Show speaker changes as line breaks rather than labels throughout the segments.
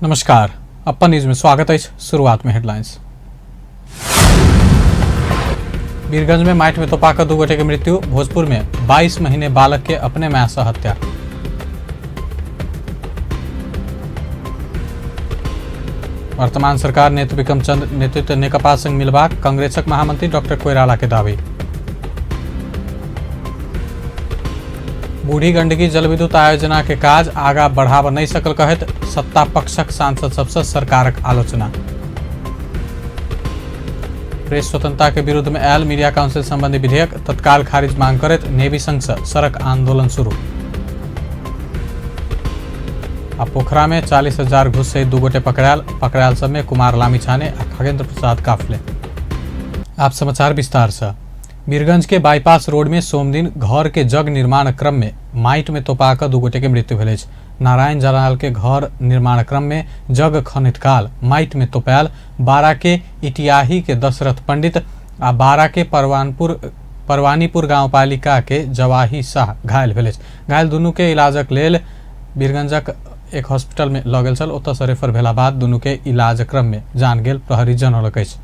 नमस्कार, अपन न्यूज में स्वागत है। शुरुआत में हेडलाइंस। वीरगंज में माइट में तोपा कर 2 गोटे के मृत्यु। भोजपुर में 22 महीने बालक के अपने माय से हत्या। वर्तमान सरकार नेत्र विक्रम चंद नेतृत्व नेकपा संग मिलबाक कांग्रेसक महामंत्री डॉक्टर कोइराला के दावी। बूढ़ी गंडकी जलविद्युत आयोजना के काज आगा बढ़ाव नहीं सकल कहत सत्ता पक्षक सांसद सबसे सरकारक आलोचना। प्रेस स्वतंत्रता के विरुद्ध में आयल मीडिया काउंसिल संबंधी विधेयक तत्काल खारिज मांग करैत नेवी संघ से सड़क आंदोलन शुरू। आ पोखरा में 40,000 घूस सहित 2 गोटे पकड़ायल सब में कुमार लामिछाने आ खगेंद्र प्रसाद काफले। आप समाचार विस्तार से। वीरगंज के बाईपास रोड में सोमदिन घर के जग निर्माण क्रम में माइट में तोपा कऽ 2 गोटे के मृत्यु भेल अछि। नारायण जलाल के घर निर्माण क्रम में जग खनित काल माइट में तोपायल बारा के इटियाही के दशरथ पंडित आ बारा के परवानीपुर गांवपालिका के जवाही शाह घायल भेल अछि। घायल दुनू के इलाजक लेल वीरगंजक एक हॉस्पिटल में लऽ गेल छल। ओतऽ से रेफर भेला बाद दुनू के इलाज क्रम में जान गेल प्रहरी जनौलक अछि।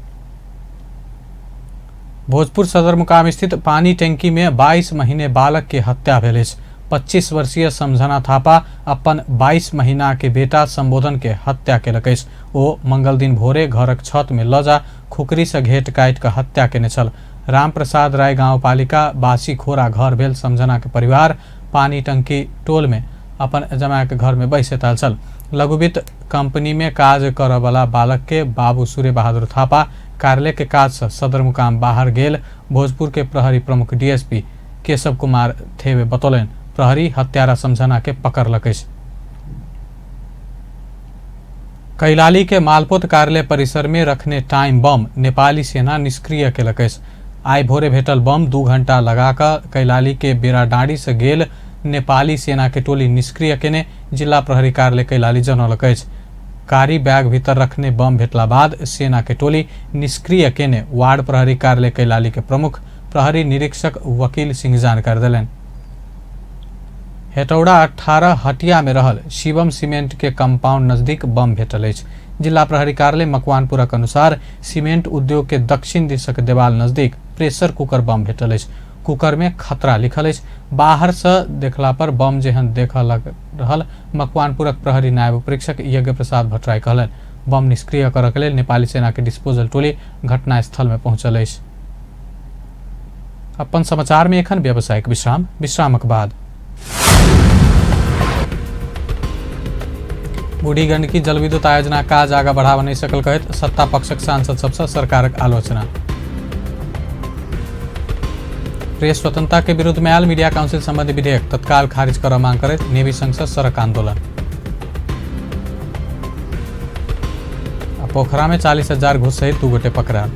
भोजपुर सदर मुकाम स्थित पानी टंकी में 22 महीने बालक के हत्या भेल अछि। 25 वर्षीय समझना थापा अपन 22 महीना के बेटा संबोधन के हत्या केलक अछि। ओ मंगल दिन भोरे घरक छत में लऽ जा खुकरी से घेट काटि कऽ हत्या केने छल। रामप्रसाद राय गांवपालिका बासी खोरा घर भेल समझना के परिवार पानी टंकी टोल में अपन जमाय के घर में बैसैत आयल छल। लघुवित्त कंपनी में काज करऽ वाला बालक के बाबू सूर्य बहादुर थापा कार्यालय के काज से सदर मुकाम बाहर गेल भोजपुर के प्रहरी प्रमुख डीएसपी केशव कुमार थेवे बतौलनि। प्रहरी हत्यारा समझना के पकड़लक अछि। कैलाली के मालपोत कार्यालय परिसर में रखने टाइम बम नेपाली सेना निष्क्रिय केलक अछि। आइ भोरे भेटल बम 2 घंटा लगा कऽ कैलाली के बेराडाँडी से गेल नेपाली सेना के टोली निष्क्रिय केने जिला प्रहरी कार्यालय कैलाली जनौलक अछि। कारी बैग भीतर रखने बम भेटला बाद सेना के टोली निष्क्रिय केने वार्ड प्रहरी कार्यालय कैलाली के प्रमुख प्रहरी निरीक्षक वकील सिंह जानकारी देलनि। हेटौड़ा 18 हटिया में रहल शिवम सीमेंट के कंपाउंड नजदीक बम भेटल अछि। जिला प्रहरी कार्यालय मकवानपुरक अनुसार सीमेंट उद्योग के दक्षिण दिशक देवाल नजदीक प्रेशर कुकर बम भेटल अछि। कुकर में खतरा लिखल अछि। बाहर से देखला पर बम जेहन देखऽ लग रहल मकवानपुरक प्रहरी नायब परीक्षक यज्ञ प्रसाद भट्टराई कहलनि। बम निष्क्रिय करऽ के लेल नेपाली सेना के डिस्पोजल टोली घटनास्थल में पहुंचल अछि। अपन समाचार में एखन व्यावसायिक विश्राम, विश्रामक बाद बूढ़ी गंडकी जलविद्युत आयोजना काज आगा बढ़ावा नहीं सकल कहैत सत्ता पक्षक सांसद सबसे सरकारक आलोचना। प्रेस स्वतंत्रता के विरुद्ध में आयल मीडिया काउंसिल संबंधी विधेयक तत्काल खारिज करऽ मांग करैत नेवी संघ से सड़क आंदोलन। आ पोखरा में 40,000 घूस सहित 2 गोटे पकड़ायल।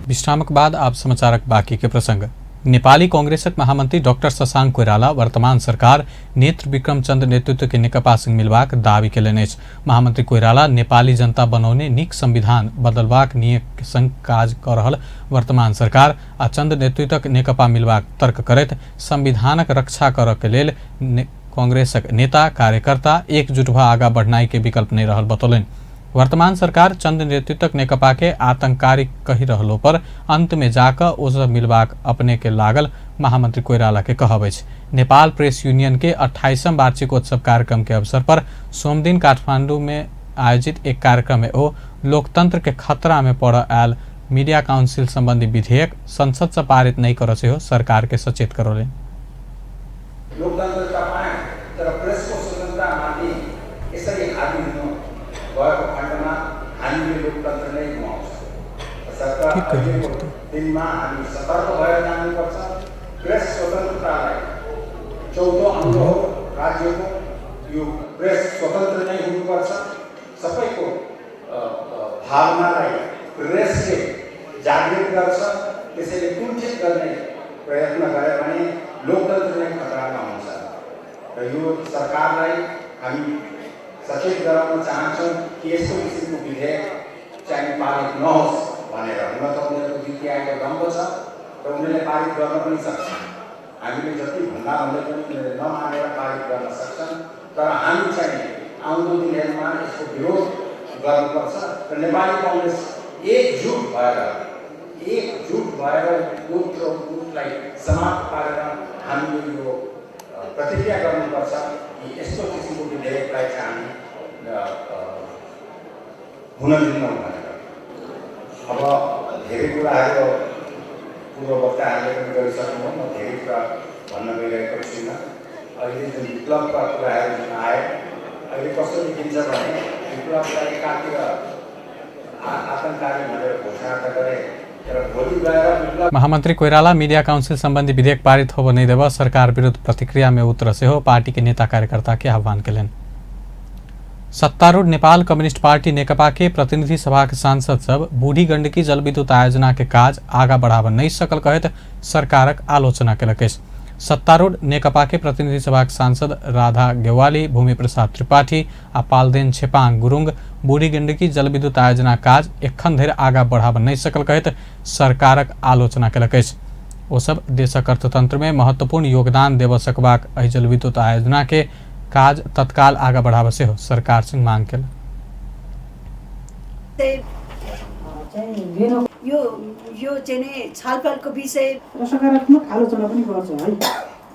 विश्रामक बाद आप समाचारक बाकी के प्रसंग। नेपाली कांग्रेसक महामंत्री डॉक्टर शशांक कोइराला वर्तमान सरकार नेत्र विक्रम चंद नेतृत्व के नेकपा संग मिलबाक दावी केलनि अछि। महामंत्री कोइराला नेपाली जनता बनौने नीक संविधान बदलबाक नियत संग काज कऽ रहल वर्तमान सरकार आ चंद नेतृत्वक नेकपा मिलबाक तर्क करैत संविधानक रक्षा करऽ के लेल कांग्रेसक नेता कार्यकर्ता एकजुट भऽ आगा बढ़नाइ के विकल्प नहि रहल बतौलनि। वर्तमान सरकार चंद नेतृत्वक नेकपा के आतंककारी कहि रहलो पर अंत में जाकऽ ओ सब मिलबाक अपने के लागल महामंत्री कोइराला के कहब अछि। नेपाल प्रेस यूनियन के 28वां वार्षिकोत्सव कार्यक्रम के अवसर पर सोमदिन काठमांडू में आयोजित एक कार्यक्रम में ओ लोकतंत्र के खतरा में पड़ऽ आयल मीडिया काउंसिल संबंधी विधेयक संसद से पारित नहीं करऽ सेहो सरकार के सचेत करौलनि।
लोकतंत्र त पाएँ तर प्रेसको स्वतन्त्रतामाथि यसरी हावी हुन गएको खण्डमा हामीले लोकतन्त्र नै गुमाउँछौँ।
ठिक कहियो
अहिलेको
त।
दिनमा हामी सतर्क भएर जानुपर्छ। प्रेस स्वतन्त्रतालाई चौथो अङ्ग हो राज्यको, यो प्रेस स्वतन्त्र नै हुनुपर्छ। सबैको भावनालाई प्रेसले जागृत गर्छ। त्यसैले कुण्ठित गर्ने प्रयत्न गऱ्यो भने लोकतन्त्र नै खतरामा हुन्छ र यो सरकारलाई हामी सचेत गराउन चाहन्छौँ कि यस्तो किसिमको विधेयक चाहिँ पारित नहोस् भनेर। हुन त उनीहरूको जिटिआईको दम्ब छ र उनीहरूले पारित गर्न पनि सक्छन्। हामीले जति भन्दा भन्दै पनि उनीहरूले नमानेर पारित गर्न सक्छन्, तर हामी चाहिँ आउँदो दिनहरूमा यसको विरोध गर्नुपर्छ र नेपाली कङ्ग्रेस एकजुट भएर गुट र गुटलाई समाप्त पारेर हामीले यो प्रतिक्रिया गर्नुपर्छ कि यस्तो किसिमको विधेयकलाई चाहिँ हामी हुन दिन्नौँ भनेर। अब धेरै कुराहरू पूर्व वक्ताहरूले पनि गरिसक्नुभयो, म धेरै कुरा भन्न गइरहेको छुइनँ। अहिले जुन विप्लवका कुराहरू जुन आए, अहिले कस्तो देखिन्छ भने विप्लवलाई एकातिर आतङ्ककारी भनेर घोषणा त गरे, तर भोलि गएर विप्लव
महामन्त्री कोइराला मीडिया काउंसिल संबंधी विधेयक पारित होबय नहि देबऽ सरकार विरुद्ध प्रतिक्रिया में उतर सेहो पार्टी के नेता कार्यकर्ता के आह्वान केलनि। सत्तारूढ़ नेपाल कम्युनिस्ट पार्टी नेकपा के प्रतिनिधि सभा के सांसद सब बूढ़ी गंडकी जलविद्युत आयोजना के काज आगा बढ़ाबऽ नहि सकल कहैत सरकारक आलोचना केलक अछि। सत्तारूढ़ नेकपा के प्रतिनिधि सभा के सांसद राधा गेवाली, भूमि प्रसाद त्रिपाठी आ पालदेन छेपाङ गुरुङ बूढ़ी गंडकी जलविद्युत आयोजना काज एखन धरि आगा बढ़ाबऽ नहि सकल कहैत सरकारक आलोचना केलक अछि। ओ सब देशक अर्थतंत्र में महत्वपूर्ण योगदान देबऽ सकबाक एहि जलविद्युत आयोजना के काज तत्काल आगा बढ़ाबऽ सेहो सरकार से मांग केलक।
यो यो चाहिँ नि छलफलको विषय
र सकारात्मक आलोचना पनि गर्छ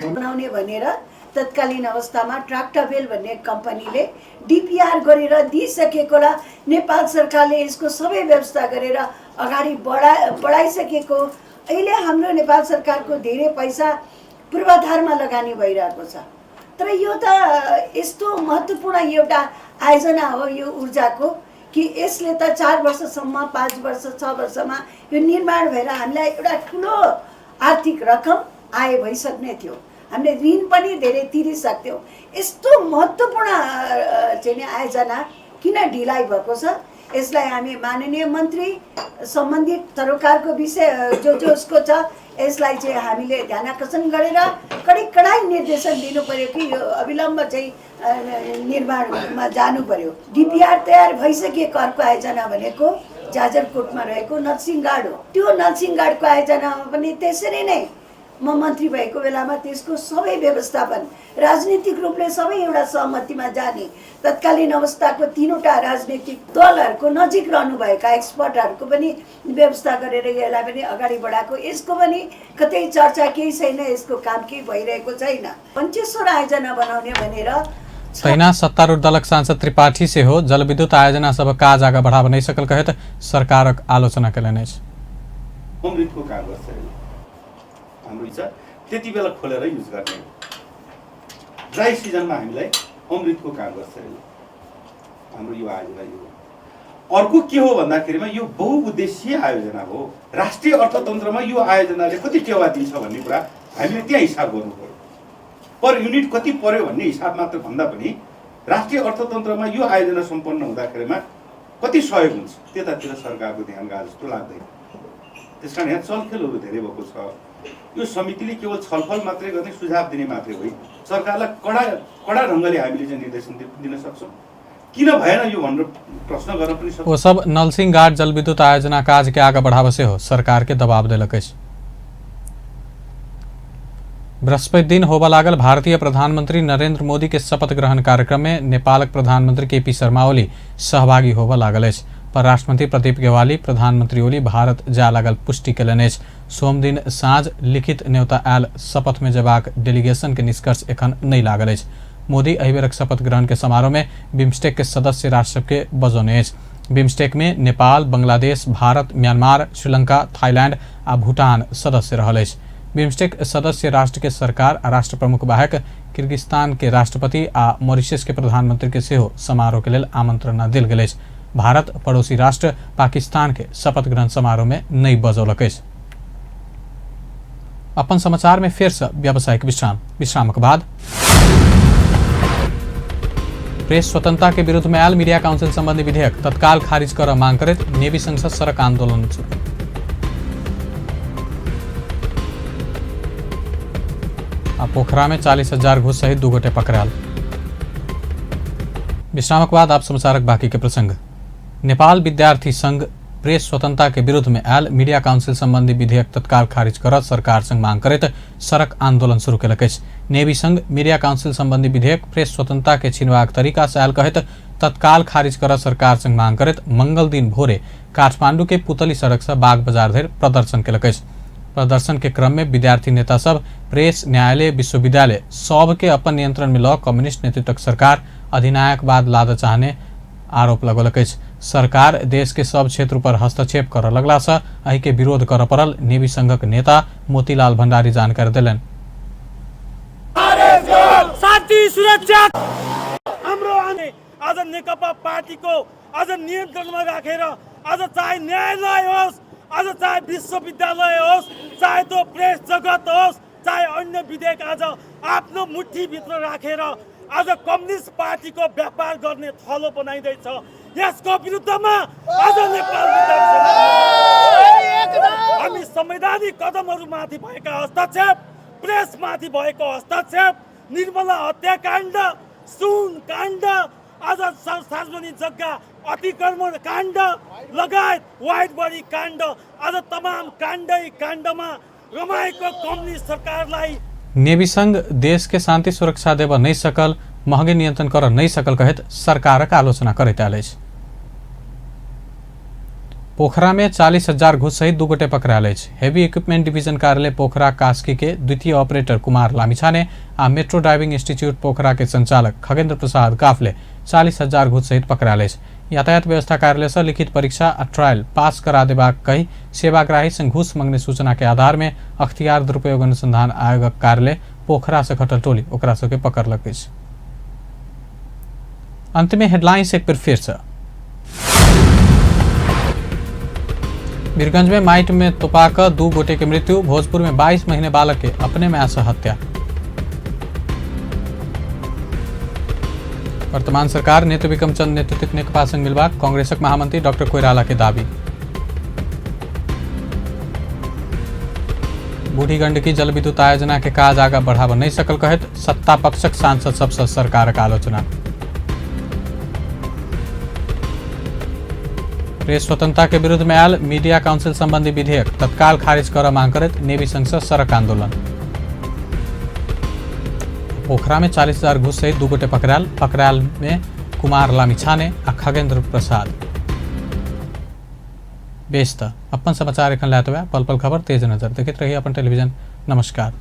है
बनाउने भनेर तत्कालीन अवस्थामा ट्राक्टाबेल भन्ने कम्पनीले डिपिआर गरेर दिइसकेकोलाई नेपाल सरकारले यसको सबै व्यवस्था गरेर अगाडि बढाइसकेको। अहिले हाम्रो नेपाल सरकारको धेरै पैसा पूर्वाधारमा लगानी भइरहेको छ, तर यो त यस्तो महत्त्वपूर्ण एउटा आयोजना हो यो ऊर्जाको कि यसले त 4 वर्षसम्म, 5 वर्ष, 6 वर्षमा यो निर्माण भएर हामीलाई एउटा ठुलो आर्थिक रकम आय भइसक्ने थियो, हामीले ऋण पनि धेरै तिरिसक्थ्यौँ। यस्तो महत्त्वपूर्ण चाहिँ नि आयोजना किन ढिलाइ भएको छ? यसलाई हामी माननीय मन्त्री सम्बन्धित सरोकारको विषय जो जो उसको छ यसलाई चाहिँ हामीले ध्यान आकर्षण गरेर कडी कडाइ निर्देशन दिनु पर्यो कि यो अविलम्ब चाहिँ निर्माणमा जानु पर्यो। डिपिआर तयार भइसकेको अर्को आयोजना भनेको जाजरकोटमा रहेको नरसिंहगाड हो। त्यो नरसिंहगाडको आयोजनामा पनि त्यसरी नै म मन्त्री भएको बेलामा त्यसको सबै व्यवस्थापन राजनीतिक रूपले सबै एउटा सहमतिमा जाने, तत्कालीन अवस्थाको 3वटा राजनीतिक दलहरूको नजिक रहनुभएका एक्सपर्टहरूको पनि व्यवस्था गरेर यसलाई पनि अगाडि बढाएको। यसको पनि कतै चर्चा केही छैन, यसको काम केही भइरहेको छैन। पञ्चेश्वर आयोजना बनाउने भनेर
तहिना सत्तारूढ़ दलक सांसद त्रिपाठी सेहो जलविद्युत आयोजना सब काज आगा बढ़ाबऽ नहि सकल कहैत सरकारक आलोचना केलनि अछि।
अमृतको काम गर्छ हाम्रो इच्छा त्यति बेला खोलेर युज गर्ने हो। ड्राई सिजनमा हामीलाई अमृतको काम गर्छ हाम्रो यो आयोजना। यो अर्को के हो भन्दाखेरिमा यो बहुउद्देशीय आयोजना हो। राष्ट्रिय अर्थतन्त्रमा यो आयोजनाले कति टेवा दिन्छ भन्ने कुरा हामीले त्यहाँ हिसाब गर्नु पर्यो। पर युनिट कति पर्यो भन्ने हिसाब मात्र भन्दा पनि राष्ट्रिय अर्थतन्त्रमा यो आयोजना सम्पन्न हुँदाखेरिमा कति सहयोग हुन्छ त्यतातिर सरकारको ध्यान गएको जस्तो लाग्दैन। त्यस कारण यहाँ चलखेलहरू धेरै भएको छ। यो समितिले केवल छलफल मात्रै गर्ने, सुझाव दिने मात्रै होइन, सरकारलाई कडा कडा ढङ्गले हामीले चाहिँ निर्देशन दिन सक्छौँ। किन भएन यो भनेर प्रश्न गर्न पनि सक्छौँ।
ओ सब नलसिंहघाट जलविद्युत आयोजना काज के आगा बढ़ाबऽ सेहो सरकार के दबाव देलक अछि। बृहस्पति दिन होबऽ लागल भारतीय प्रधानमंत्री नरेंद्र मोदी के शपथ ग्रहण कार्यक्रम में नेपालक प्रधानमंत्री केपी शर्मा ओली सहभागी होबऽ लागल अछि। परराष्ट्र प्रदीप गेवाली प्रधानमंत्री ओली भारत जाय लागल पुष्टि केलनि अछि। सोमदिन साँझ लिखित न्योता आयल शपथ में जेबाक डेलीगेशन के निष्कर्ष एखन नहि लागल अछि। मोदी एहि बेरक शपथ ग्रहण के समारोह में बिम्स्टेक के सदस्य राष्ट्र सबके बजौने अछि। बिम्स्टेक में नेपाल, बांग्लादेश, भारत, म्यांमार, श्रीलंका, थाईलैंड आ भूटान सदस्य रहल अछि। बिम्स्टेक सदस्य राष्ट्र के सरकार आ राष्ट्र प्रमुख बाहेक किर्गिस्तान के राष्ट्रपति आ मॉरिशस के प्रधानमंत्री के सेहो समारोह के लेल आमंत्रणा देल गेल अछि। भारत पड़ोसी राष्ट्र पाकिस्तान के शपथ ग्रहण समारोह में नहि बजौलक अछि। अपन समाचार में फेर से व्यावसायिक विश्राम। विश्रामक बाद प्रेस स्वतंत्रता के विरुद्ध में आयल मीडिया काउंसिल संबंधी विधेयक तत्काल खारिज कर मांग करैत नेवी संसद सड़क आंदोलन शुरू। आ पोखरा में 40,000 घूस सहित 2 गोटे पकड़ायल। विश्रामक बाद आप समाचारक बाकी के प्रसंग। नेपाल विद्यार्थी संघ प्रेस स्वतंत्रता के विरुद्ध में आयल मीडिया काउंसिल संबंधी विधेयक तत्काल खारिज करत सरकार संग मांग करैत सड़क आंदोलन शुरू केलक अछि। नेवी संघ मीडिया काउंसिल संबंधी विधेयक प्रेस स्वतंत्रता के छीनबाक तरीका से आयल कहैत तत्काल खारिज करत सरकार संग मांग करैत मंगल दिन भोरे काठमांडू के पुतली सड़क से बाग बाजार धरि प्रदर्शन केलक अछि। प्रदर्शन के क्रम में विद्यार्थी नेता सब प्रेस, न्यायालय, विश्वविद्यालय सब के अपन नियंत्रण में ल कम्युनिस्ट नेतृत्वक सरकार अधिनायकवाद लादऽ चाहने आरोप लगौलक अछि। सरकार देश के सब क्षेत्र पर हस्तक्षेप करऽ लगला से एहि के विरोध करऽ पड़ल नेवी संघक नेता मोतीलाल भंडारी जानकारी देलनि।
शान्ति सुरक्षा हाम्रो आज नेकपा पार्टीको आज नियन्त्रणमा राखेर आज चाहे न्यायालय होस्, आज चाहे विश्वविद्यालय होस्, चाहे त्यो प्रेस जगत होस्, चाहे अन्य विधेयक आज आफ्नो मुठीभित्र राखेर आज कम्युनिस्ट पार्टीको व्यापार गर्ने थलो बनाइँदैछ। यसको विरुद्धमा आज नेपाल हामी संवैधानिक कदमहरूमाथि भएका हस्तक्षेप, प्रेसमाथि भएको हस्तक्षेप, निर्मला हत्याकाण्ड, सुन काण्ड, आज सार्वजनिक जग्गा अतिक्रमण काण्ड लगायत वाइट बडी काण्ड, आज तमाम काण्डै काण्डमा रमाएको कम्युनिस्ट सरकारलाई
नेवी संघ देश के शांति सुरक्षा देबऽ नहि सकल, महगी नियंत्रण करऽ नहि सकल कहैत सरकारक आलोचना करैत आयल अछि। पोखरा में 40,000 घूस सहित 2 गोटे पकड़ायल अछि। हेवी इक्विपमेंट डिवीजन कार्यालय पोखरा कास्की के द्वितीय ऑपरेटर कुमार लामिछाने आ मेट्रो ड्राइविंग इंस्टीट्यूट पोखरा के संचालक खगेंद्र प्रसाद काफले 40,000 घूस सहित पकड़ायल अछि। यातायात व्यवस्था कार्यालय से लिखित परीक्षा आ ट्रायल पास करा देबाक कहि सेवाग्राही संग घूस मंगने सूचना के आधार में अख्तियार दुरुपयोग अनुसंधान आयोगक कार्यालय पोखरा से खटल टोली ओकरा सबके पकड़लक अछि। अंत में हेडलाइंस एक बेर फिर से। वीरगंज में माइट में तोपा कऽ 2 गोटे के मृत्यु, भोजपुर में 22 महीने बालक के अपने माय से हत्या। वर्तमान सरकार नेत्र विक्रम चंद नेतृत्व नेकपा संग मिलबाक कांग्रेसक महामंत्री डॉक्टर कोइराला के दावी। बूढ़ी गंडकी जल विद्युत आयोजना के काज आगा बढ़ाबऽ नहि सकल कहैत सत्ता पक्षक सांसद सबसँ सरकारक आलोचना। प्रेस स्वतंत्रता के विरुद्ध में आयल मीडिया काउंसिल संबंधी विधेयक तत्काल खारिज करऽ मांग करैत नेवी संघ से सड़क आंदोलन। पोखरा में 40,000 घूस सहित 2 गोटे पकड़ायल में कुमार लामिछाने आ खगेंद्र प्रसाद। बेस त अपन समाचार एखन लायत पल पल खबर तेज नजर देखैत रही अपन टेलीविजन। नमस्कार।